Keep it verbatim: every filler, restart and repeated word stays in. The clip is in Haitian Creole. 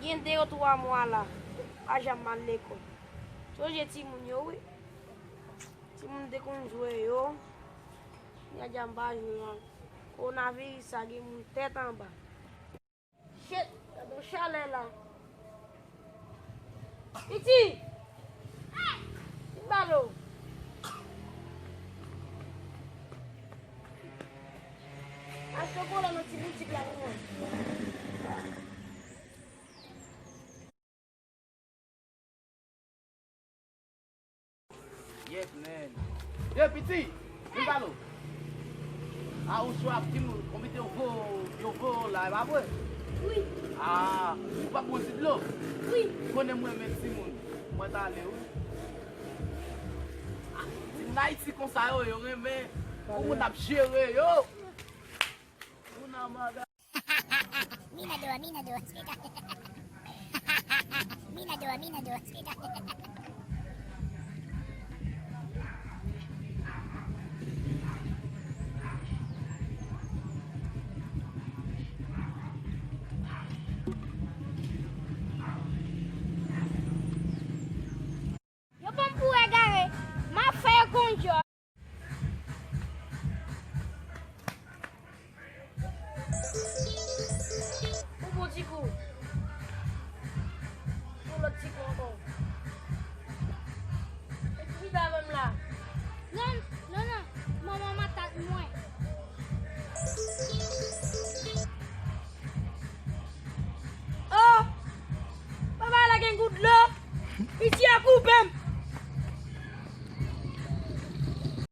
Gen de yo twa mwa la, pa janm al lekòl. Sonje timoun yo, wi. Timoun te konn jwe yo. Kounya m pa jwe ankò. Kowonaviris sa gen moun tèt anba. Shit, gade yon chalè la. Piti! Vin ba lo. Al chokola nan ti boutik la pou mwen. Yes, man. Yo, piti, vin ba lo. A, ou cho ap di m konbite yo vo, yo vo la, e pa vre? Wi. A, ou pa bon ti dlo? Wi. Konnen mwen renmen timoun. Mwen ta ale, wi. A, timoun Ayiti konsa yo, yo renmen. Pou moun ap jere yo. Ou nan manda. Mina dò, mina dò, espeta. Mina dò, mina dò, espeta. Yo ban m pou egare, m ap fè yo konn jò. Ou bon ti kou.